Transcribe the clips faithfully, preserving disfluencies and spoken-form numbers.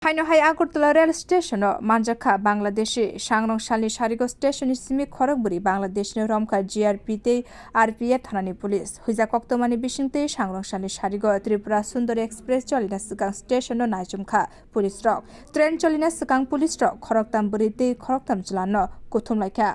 Aino hai Agartala rail station o manjakha Bangladeshi. Sangrong salni sarigo station ni simi khorok bwrwi Bangladesh ni romkha G R P tei R P F thanani police. Huijak koktwmani bisingtwi sangrong salni sarigo Tripura Sundari Express cholina swkang station o naichomkha police rok. Train cholina swkang police rok khoroktam bwrwi tei khoroktam chwla no kuthum laikha.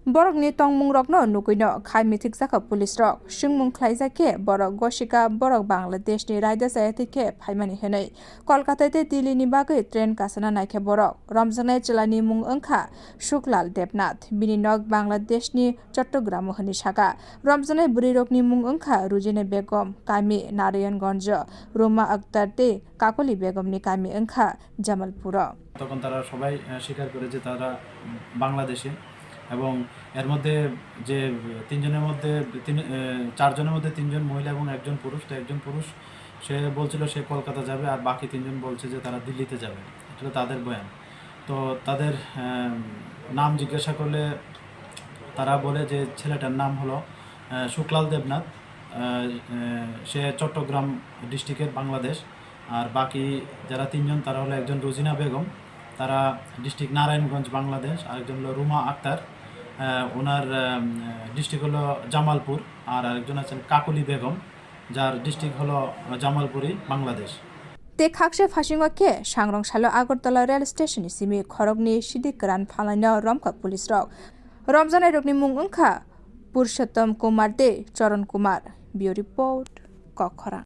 Borokni tongmungrokno nugwino khai mithikjakha police rok. Swngmung khlaijak khe borok gosika borok Bangladesh ni raida chaya thwi khe phaimani hwnwi. Kolkata tei Delhi ni bagwi train kasana naikha borok. Romjaknai chwlani mung wngkha Suklal Debnath. Bini nok Bangladesh ni Chattogram o hwnwi saka. Romjaknai bwrwi rokni mung wngkha Rujina Begum, kami Narayanganj, Ruma Akhtar tei Kakoli Begum ni kami wngkha Jamalpur o. তখন তারা সবাই, আহ, স্বীকার করে যে তারা বাংলাদেশি, এবং এর মধ্যে যে তিনজনের মধ্যে তিন, আহ, চারজনের মধ্যে তিনজন মহিলা এবং একজন পুরুষ। তো একজন পুরুষ সে বলছিল সে কলকাতা যাবে, আর বাকি তিনজন বলছে যে তারা দিল্লিতে যাবে। এটা হলো তাদের বয়ান। তো তাদের, আহ, নাম জিজ্ঞাসা করলে তারা বলে যে ছেলেটার নাম হলো, আহ, শুক্লাল দেবনাথ। আহ, আহ, সে চট্টগ্রাম ডিস্ট্রিক্টের, বাংলাদেশ। আর বাকি যারা তিনজন, তারা হলো একজন রোজিনা বেগম, তারা ডিস্ট্রিক্ট নারায়ণগঞ্জ, বাংলাদেশ, আরেকজন হলো রুমা আক্তার, আহ, ওনার, আহ, ডিস্ট্রিক্ট হলো জামালপুর, আর আরেকজন আছেন কাকলি বেগম, যার ডিস্ট্রিক্ট হলো, আহ, জামালপুরি, Bangladesh. Tei khakse phasingo khe sangrong salo Agartala rail station ni simi khorokni sidi kwran phalnaino romkha police rok. Romjaknai rokni mung wngkha Purushottom Kumar tei Charan Kumar. Bureau Report, Kokkhorang.